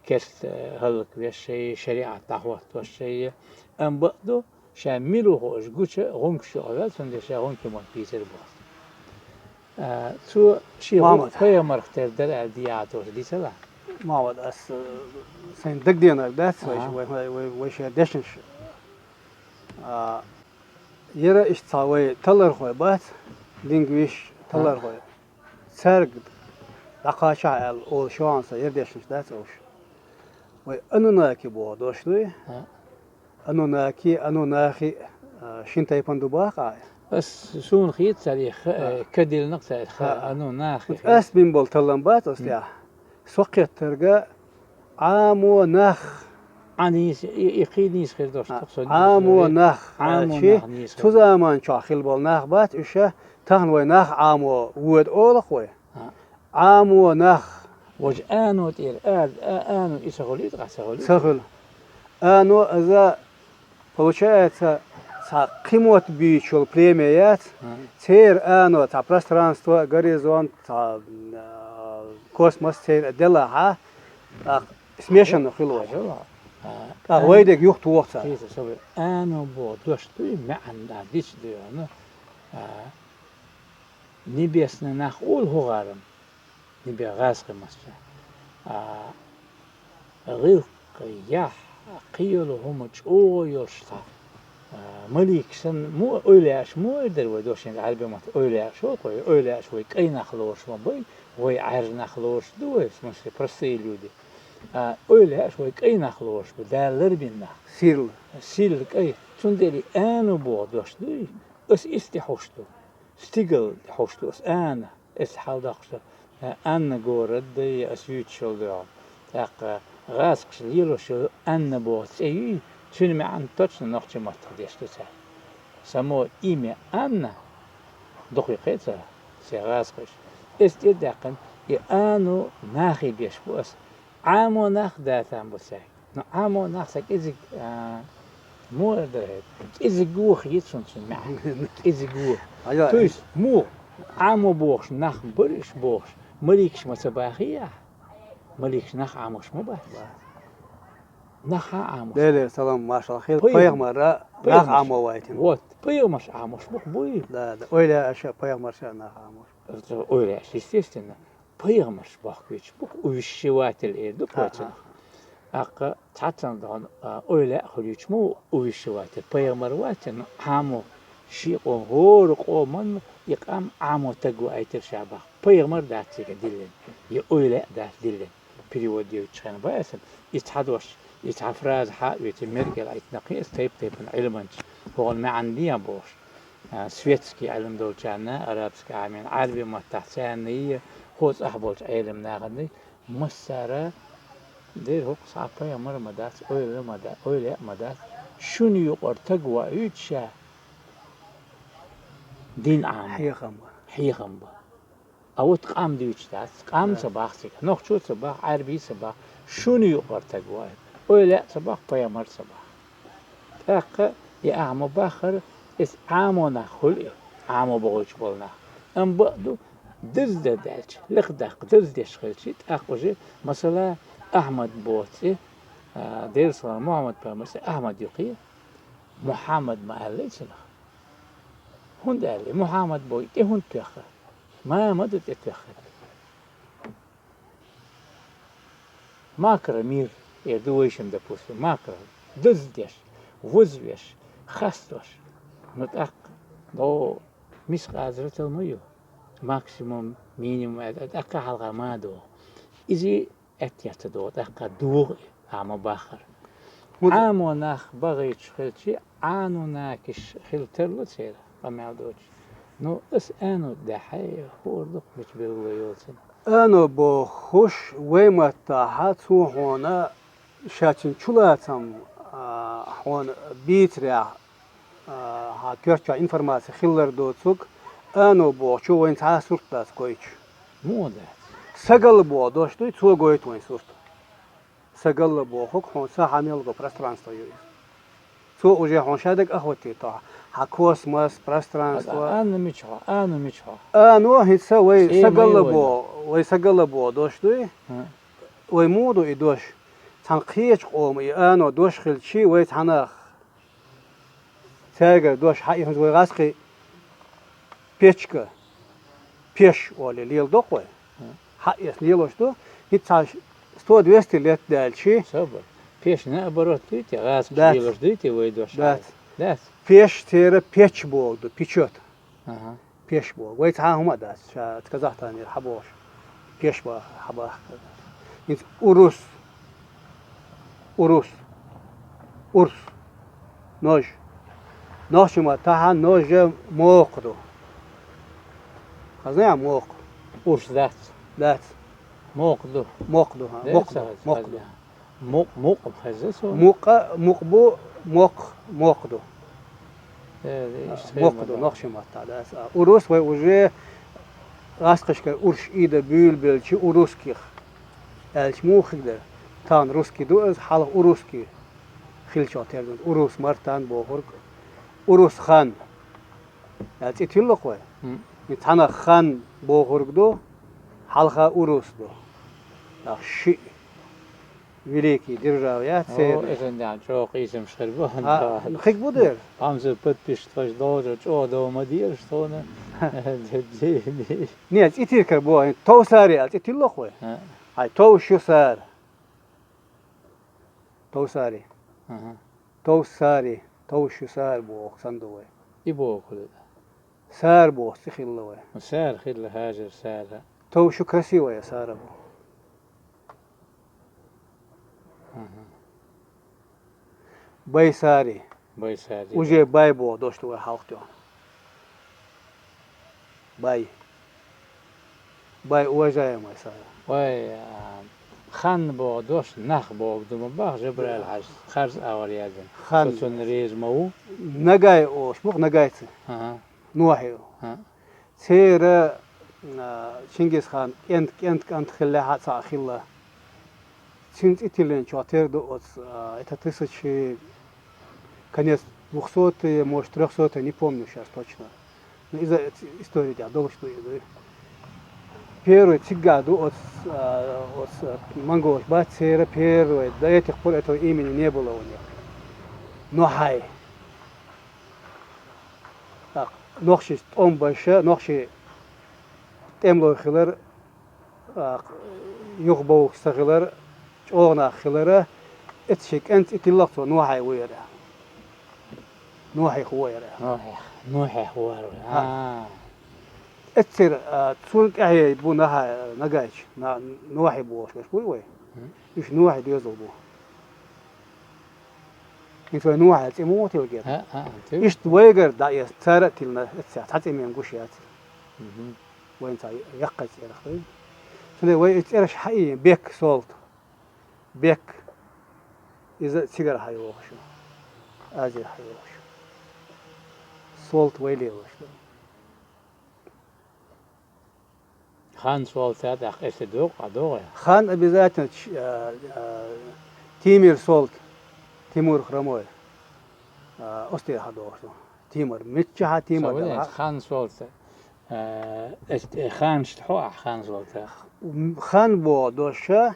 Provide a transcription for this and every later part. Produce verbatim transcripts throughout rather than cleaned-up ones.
керста хӀаллаквеш шоай, шариӀат дӀахӀоттош шоай, амма бакъду, ша мила ву хууш гуча гӀункаш юкъе ваьлла, цундела ша гӀункий мотт бийцар боху. А, цо шен Мохьмад. Пайхамарх тера дара аьлла дийцар долуш дийцал ахь? Мохьмад, ас, э, сайна дагадеанарг дац, вай, Ага. вай, вай, вай, вай шен дешнаш. А, яра иштта цхьа вай талархой бац, лингвист талархой. Цаьрга дӀакхачахьа аьлла, олуш йогӀу сан, яра дешнаш дац олуш. Вай анунаки боху дош дуй? А. Анунаки, анунахи, а, шина тайпана ду боху ахь? Ас, суна хета цаьрга, ха-, А. э, ка диллинарг цаьрга, ха, А. анунахи. Ас бина болу таллам бац ас М. тӀехь. Со кхеттарг Ӏамо нах. Ӏа нийса, и, и кхин нийса хир долуш А, ду-кх со Ӏамо нийса. нах Ӏамо аьлчи, нах нийса цу хир. Заман чохь хилла болу нах бац, уьш тахана вай нах Ӏамо вода олу-кх вай. А. Ӏамо нах. Важа аьно тӀера, а, а, аьно и ца хуьлий, ткъа ца хуьлий? Ца хуьлу. Аьно, иза, получается, цхьа кхин мотт буьйцуш йолу племя яц, Мгм. церан аьно цхьа пространство, горизонт, цхьа, а, космос церан делахьа, тӀаккха смешанно хилла вай. Хилла. А, ТӀаккха аьно вай дерг юхатоху цара. Хийца, со вай аьно боху дош дуй, маьӀна дӀа дича дуй хьуна, а, небесный нах олу хӀокхарна. Небе гӀазкхи масча. А, гӀиллакх, яхь, кхин йолу хӀума чӀогӀа йолуш цхьа, а, маликаш санна, мо, эвлаяаш мо эр дара вай дошен Ӏаьрби мотт, эвлаяаш олу-кх вай, эвлаяаш вай кӀайн нах лоруш ма бай, вай Ӏаьржа нах лоруш ду вай, в смысле, простые люди. А, эвлаяаш вай кӀайн нах лоруш бу, Дала ларбина нах. Сирла. Сирла кӀайн. Цундела аьно боху дош дуй, ас иштта хьуш ду. Стигал хьуш ду ас аьно. Аса хьаладоккхуш ду, э, Анна город дай, ас юьйцуш йолу дуьхьа. ТӀаккха гӀазкхаша лелош йолу Анна боху цӀе юй, цуьнан маьӀна точно нохчийн маттахь деш ду цара. Само имя Анна дукха юкъе ца, церан гӀазкхаша. Аса тӀе а даьккхина, и аьно нахе беш бу ас. Ӏамо нах датан бу цаьрга. Ну, Ӏамо нах сан кӀезиг, а, муха эр дара хӀета? КӀезиго хета суна цуьнан маьӀна. КӀезиго. Айо, То есть, муха? Ӏамо бохуш нах бара уьш бохуш. Маликаш ма ца бахий ахь? Маликаш нах Ӏамош ма бац. Нах хьан Ӏамош? Делера салам маршалла хила, Пайхамар. Пайхамара нах Пайхамарш. Ӏамо вайтина. Вот, пайхамарш Ӏамош бу-кх буй? Да, да. Ойла аша пайхамарша нах Ӏамош. Ойла аша, естественно. Пайхамарш бохкуьйтуш бу-кх увещеватель эр ду-кх вай цунах. ТӀаккха цхьаццанна догӀу, а, ойла а хуьлуьйтуш ма ву увещеватель, пайхамар вац, но Ӏамо шен къо-, хӀора къоманна и къам Ӏамо таг ваийтира ша боху. Пайхамар дац цига диллина, я ойла а дац диллина. Перевод йойтуш хенахь баьсса, и цхьа дош, и цхьа фраза хьа а оьций, мергел Ӏиттина кхин а тайп-тайпана Ӏилманча, хӀокхуьнан маьӀна дехьа бохуш. А, светский Ӏилма долчарна, арабский Ӏамийна, Ӏаьрби маттахь царна йий, хӀокху цӀахь болчу Ӏелам нахана йий, массара дера хӀокху схьа пайхамар а ма дац, ойла а ма да-, ойла а ма дац. Шуна юкъара таг ваийтуш ша дин Ӏама. Хьехам бан. Хьехам бан. А вот къам дуьйцуш дац, къам ца боху цига, нохчо ца боху, Ӏаьрби ца боху, шуна юкъара таг ваийту. Ойла а ца боху, пайхамар а ца боху. ТӀаккха и ахьа ма баххара, иза Ӏамо нах хуьлу и, Ӏамо бохуьйтуш болу нах. Амма бакъ ду, деза дан даьлча, лекха даккха деза деш хилча, тӀаккха уже, масала, Ахьмад боху цӀе, а, Делан салам, Мухьаммад пайхамар цӀе Ахьмад ю кхин, Мухьаммад ма аьллий цунах. ХӀунда аьллий, Мухьаммад боху тӀе хӀунда тоьхна? Мамад а тӀе тоьхна. Макро мир, эр ду вайшимма, допустим, макро, деза деш, вазвеш, хастош. Ну, тӀаккха, но, мискъазратал ма ю, максимум, минимум, э, э, тӀаккха хьалха ма а догӀу. Иза аьттехьа ца догӀу, тӀаккха догӀу и, ахьа ма баххара. ХӀунда? Ӏамо нах бахийтуш хилча, Ӏанунакиш хила тарло церан, къамел доцуш. Ну, аса аьно дехьа, хӀора дукха мича билгало йолу цунна. Аьно бохуш, вай маттахь цо хьуна ша цуьнан чулацам, а, хьуна бийцарехь, а, хьан коьртачохь информаци хилар доцург, аьно бохучо вайна цхьа а сурт дац гойтуш. Муха дац? Сагалла боху дош дуй, цо гойту вайн сурт. Сагалла бохург хьуна са хьан мел го пространство ю иза. Цо уже хьуна шадерг а хӀоттийта хьо. Хьан космос, пространство. Ана мича хьо? Ана мича хьо? Ано хӀинца вай сагалла боху, вай сагалла боху дош дуй? Вай муха ду и дош? Цхьана кхечу къоман и ано дош хилчий, вай цхьанах цаьргара дош хьаэцна вай гӀазкхий печка, пеш олий леладо-кх вай. Хьаэцна лелош ду. ХӀинца цхьа сто-двести лет даьлчий. Собар. Пеш наоборот дуй те, гӀазкхаша лелош дуй те вай дош? Дац. Дац. Пеш церан печь бохург ду, печёт. Аха. Пеш боху. Вай цхьа а хӀума а дац, ша казахстанера хьабохуш. Пеш баха, хьабаха. ХӀинца урус. Урус. Урс. Нож. Нохчийн маттахь нож мокха ду. Хазна а мокха? Урс дац. Дац. Мокха ду. Мокха ду, ха, мокха ду, мокха ду. Мукъ, мукъ хеза со. Мукъа, мукъ бу, мокх, мокх ду. Э, иштта мокх ду, нохчийн маттахь дац. А урус вай уже гӀазкхашкара урс ийда буьйлабелча урусских аьлча муха хир дара? Тахана русский ду, иза хьалха урусский хилча тера ду. Урус Мартан бохург. Урус хан аьлла цӀе тилло-кх вай. М. И цхьана хан бохург ду, хьалха урус ду. ТӀаккха шиъ великий держава яц церан. О, иза дӀа чӀогӀа къийсамаш хир бу. А, хӀан, хиг бу дера. Амза подписчикаш долчу чӀогӀа дов ма дезаш тхуна. Не, цӀе тиркар бу, хӀин Товсари аьлла цӀе тилло-кх вай. А. Хьай, Товшу Сара. Товсари. Аха. Товсари, Товшу Сара боху, сан ду вай. И боху хӀума. Сара боху, цӀе хилла вай. Ну, Сара хилла, хӀажар Сара. Товшу красивая Сара бу. Аха. Байсари. Байсари. Уже бай боху дош ду вай хьалха тӀехь. Бай. Бай, уважаемый Сара. Вай, а, хан боху дош нах боху ду ма боху, Жабраил-Хьаьжас харц агӀор яздина. Хан. Со цунна реза ма ву. Нагай олуш бу-кх, нагайцы. Аха. Нохьий. Аха. Церан, а, Чингисханан кӀент, кӀент, кӀант хиллехь а цхьаъ хилла. Цуьнан цӀе тиллинчохь тера ду оцу, а, это тысячи, конец двухсотые, может, трёхсотые, не помню щас точно. Ну, иза ц-, истори тӀехь долуш ду иза. Первый цигахь ду оцу, а, оцу, а, монголаш бац церан первый, до этих пор этого имени не было у них. Нохьай. Так, нохчийн тӀом баша, нохчийн тӀемалой хилар, а, юхабовлуш ца хилар, чӀогӀа нах хилара, эццахь шен кӀентан цӀе тилло-кх цо, Нохьай ву яра. Нохьех ву яра. Нохьех, Нохьех ву яра. А. А. Эццера, а, цунна тӀаьхье бу наха-, нагайча, на-, Нохьий бохуш берш буй вай? М. Уьш Нохьий доьзал бу. ХӀинца вай Нохьий цӀе муха тилгира? А, а, а, тилла. Иштта вайгара дӀаэцна, цара а тиллина, эццахь цхьа цӀе мега гуш яцара. Мгм. Вайна цхьа яккхий цӀерах дуй. Цундела вай и цӀераш хьаийна, Бек, Солт. Бек. Иза цигара хьайогӀуш ю. Азера хьайогӀуш ю. Солт вай лелаш ду. Хан Солта тӀаккха эшли догӀу, а догӀу? Хан обязательно ч-, а, а, Тимир Солт, Тимур Хромой. А, оцу тӀера хьадогӀуш ду. Тимир, миччахьа Тимир ца дара? Хан Солта. А, эс-, э, ханашна хьо ахь, Хан Солта? М, хан боху доша,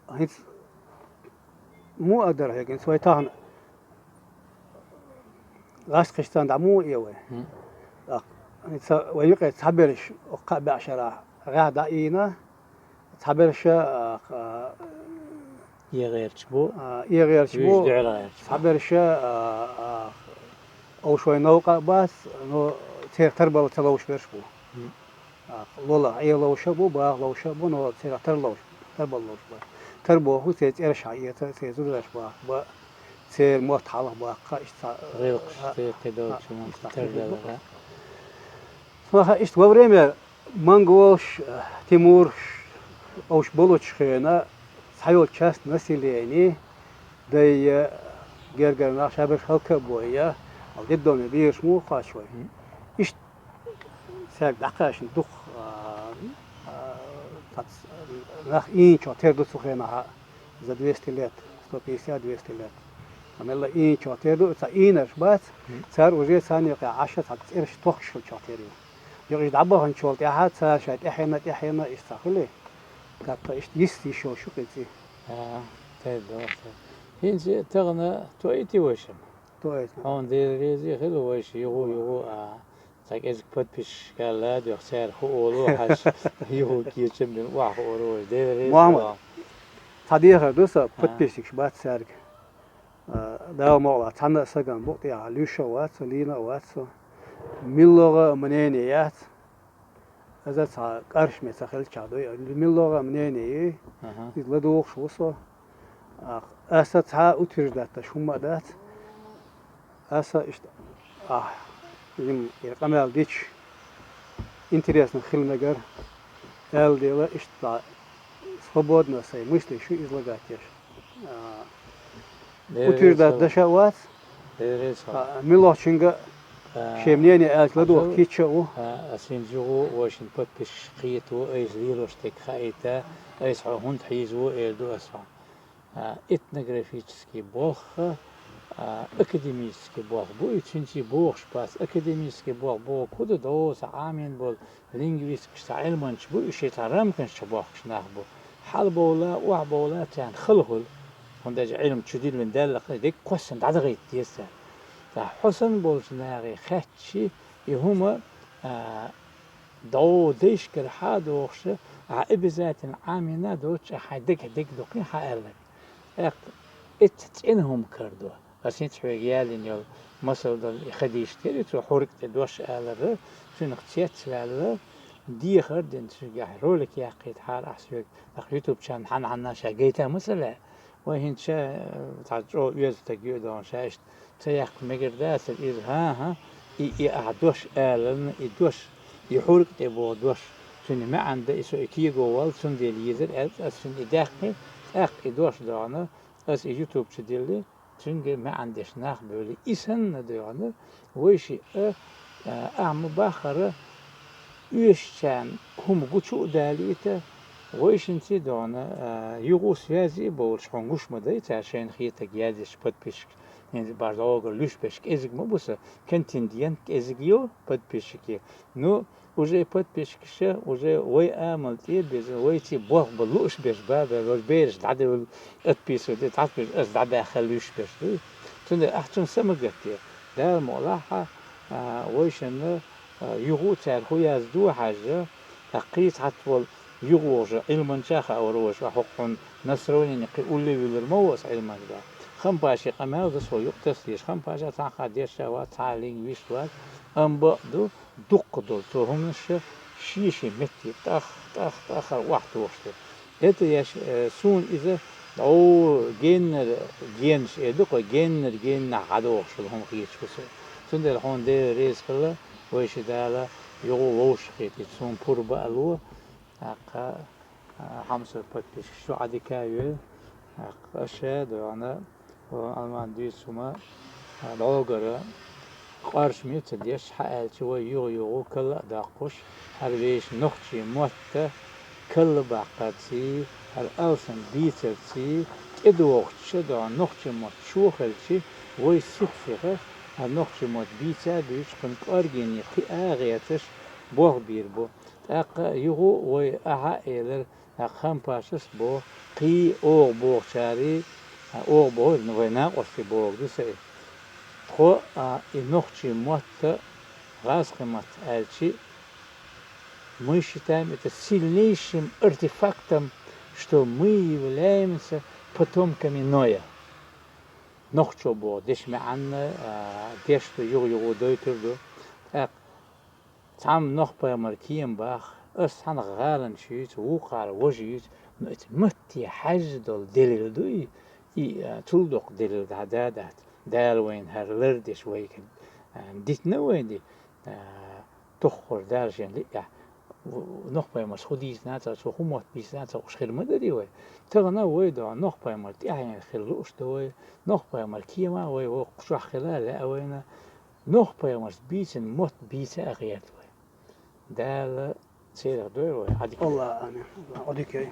хӀинца муха а дара хьоьга, хӀинца вай тахана гӀазкхашца дӀа муха э вай? ХӀун. ТӀаккха хӀинца вай юкъе цхьаберш, окху кхаа бӀешарахь гӀехь дӀаийна, цхьаберша, а, а, эгӀерча бу, а, эгӀерча бу, вуьйш дуьхьал гӀерча бу. Цхьаберша, а, а, овшой новкъа а бац, но церан тарбала ца ловш берш бу. ХӀун. А, лола Ӏе ловша бу, баха ловша бу, но церан тар ловш, тарбала ловш бу. Тар боху, церан цӀераш хьаэца, церан зудараш баха бу, церан мотт хьалха баккха, иштта, гӀиллакхаш, а, церан кхидолчу а, мотт иштта тардала. Маха, иштта во время монголш, а, Тимурш, овш болчу хена, цхьайолчу часть населения, дай, а, гергара нах шаберш хӀаллак а бой, а, детдоме бийраш муха кхоьссуш вай? Иштта цаьрга дӀакхаьчна дукха, а, а, цхьацца нах ийначохь тера ду цу хенахь, за двести лет, сто пятьдесят, двести лет. Ткъа мелла ийначохь тера ду, цхьа ийнарш бац, цара уже царна юкъахь Ӏаш цхьа цӀераш тохкаш хилчохь тера ю. Юкъа иштта дӀабаханчул тӀаьхьа цара шайн тӀаьхьенна, тӀаьхьенна иштта цхьа хили, как-то иштта йист йиш йолуш ю кхин цӀе. Ага. Тайдо, тайдо. ХӀинца тахана тоъийти вайшимма? Тоъийта. Хьуна Дела реза хила вайша, юху-юху, а, цхьа кӀезиг подписчикаш ладоьгӀна, цара хӀу олу хьажа, юху кечам бина охьахуур вайша. Дела реза хила. Мухьаммад, цхьа дехар ду сан, а, подписчикаш бац цаьрга. А, Дала мукъалахь, цхьанна а сагана букъ тӀехьа луьйш а вац со, лийна а вац со. МиллагӀа а мнение яц. Иза цхьа къарш ме ца хилча дуй. МиллагӀа а мнение ю. Аха. Иза ладугӀуш ву со. А, аса цхьа утверждать деш хӀумма а дац. Аса иштта, а, им, ира къамел дича, интересно хила мегар. Аьлла дела, иштта свободно сай мысли шу излагать еш. А, Дела утверждать реза хила. Деш а вац. Дела реза хила. А, милохчинга, а, шен мнение аьлча ладугӀа хьажал, кийча а ву. А, ас хӀинца юху вайшин подписчикаш кхетаву, айса лелош дерг хаийта, айса хьо хӀунда хьийзаву, эр ду ас хьо. А, этнографический болх, а, академический болх бу, и цуьнца бохуш бац. Академический болх боху хӀун ду, доза Ӏамийна болу лингвисташ, цхьа Ӏилманчаш бу, и шен цхьа рамканаш чу бохкуш нах бу. Хьалабовла, охьабовла, царна хала хуьлу. ХӀунда аьлча Ӏилма чу диллина даьлла, дерриг кхоссана дӀадахийта деза цара. Ткъа хьо санна болчу нахе хаьттича, и хӀума, а, дӀо дайшкара хьа а дохуш, ахьа обязательно Ӏамийна а доцуш, ахьа хьайн дагахь дерг ду кхин хьан аьлларг. ТӀаккха эцца цӀена хӀума карадо. Ас хӀинца хьоьга ялийна йолу масал дала и хадийша тера, цо хьург тӀе дош алара, цуьнах цецваьлла, дехар а дина, цуьнгахь ролик яккхийтахьара ахь соьга, тӀаккха ютуб чан хьанна-хьанна ша гайта ма ца лаьа. Вай хӀинца ша, э, цхьа чӀогӀа оьзда стаг ю а дохуна, ша иштта ца яккха мегар дацара иза, хӀан-хӀа, и, и ахьа дош аларна, и дош, и хьург тӀе боху дош, цуьнан маьӀна дан и со и кего валла, цундела езара аьлла, аса цуьнан и даьккхина, тӀаккха и дош дохуна, аса и ютуб чу дилли, цуьнга маьӀна деш нах бевлли. И санна дохуна, вайшиъ а, а, ахьа ма баххара, оьшучарна хӀума гучу а далийта, вайшинца а дохуна, а, юха а связи а бовлуш, хьуна гуш ма дай цара шайна хетарг яздеш подписчикаш. ХӀинца баш дӀогара луьш берш кӀезиг ма бу сан, контингент кӀезиг ю подписчикийн. Ну, уже подписчикаша, уже вай амал тӀе а беза, вайций болх бан лууш берш бан, бан, вай бераш дӀадевлла, отписывать де, дӀатпиш, ас дӀабаьххал луьш берш дуй. Цундела ахь цунна са ма гатде. Дала мукъалахь, а, вайшинна, а, юха а цара хӀун яздо хьажа, тӀаккха кхийца хьац волу юха вогӀуш Ӏилманча а хаавар вайша, хӀокху хьуна настроение кхин улле вуьллур ма ву аса Ӏилманча. Хампаши къамел ду со юкъа тасдеш, Хампаша цхьаьхха деш а вац, цхьа а лингвист вац, амма бакъ ду, дуккха долу цо хӀуманаш шен-шен метте тӀах, тӀах, тӀаххьара охьатохуш ду. ХӀета еш, э, суна иза дӀо геннара генаш эр ду-кх, геннара геннахь дӀадохуш долу хӀума хеташ ву со. Цундела хьуна Дела реза хила, вайша Дала юха а вовшахкхетийта, суна пурба бан а ло, тӀаккха, а, хьамсара подписчикаш шу Ӏадика а йойла, тӀаккха аша а дохуна, Вон Ӏалман дуьйцу хӀума, а, дӀогара къоршаме ца деш, хьан аьлча вай юха-юха калла а доккхуш, хӀара вешан нохчийн мотт а калла баккхарций, хӀара алсам бийцарций, тӀедогӀучу шадогӀа нохчийн мотт чу хилча, вай сих-сиха хӀара нохчийн мотт бийца а буьйцуш, кхуьнан кӀоргене кхиа а гӀерташ, болх бийр бу. ТӀаккха юха а вай ахьа а элира, тӀаккха Хампашас боху, кхий а оха бохучарий, а, оха боху, вай накъостий бохург ду сан и. Тхо, а, и нохчийн мотт а, гӀазкхийн мотт аьлчи, мы считаем это сильнейшим артефактом, что мы являемся потомками Ноя. Нохчо боху дешан маьӀна, а, деш ду, юха-юха дойтур ду. ТӀаккха цхьамма Нохь-пайхамар кема баха, ас цхьанхьа гӀаланаш юьйцу, вукхара важа юьйцу, но эца матте хьаьжжа долу делил ду и, и, а, цул доккха делил дӀа да дац. Дала вайна хӀара лардеш вайга, а, дитина вайна и, а, тоххара Дала шен лиъехь, в-, Нохь-пайхамарс хӀун дийцина а ца, цо хӀун мотт бийцина а ца хууш хир ма дарий вай. Тахана вай догӀу Нохь-пайхамар тӀаьхьенах хила лууш ду вай, Нохь-пайхамар кема а вай воккхачохь хила а лаьа вайна. Нохь-пайхамарс бийцина мотт бийца а гӀерта вай. Дала церах дойла вай. Хьан дика. Аллах, амин. Аллах, хьо дика йой.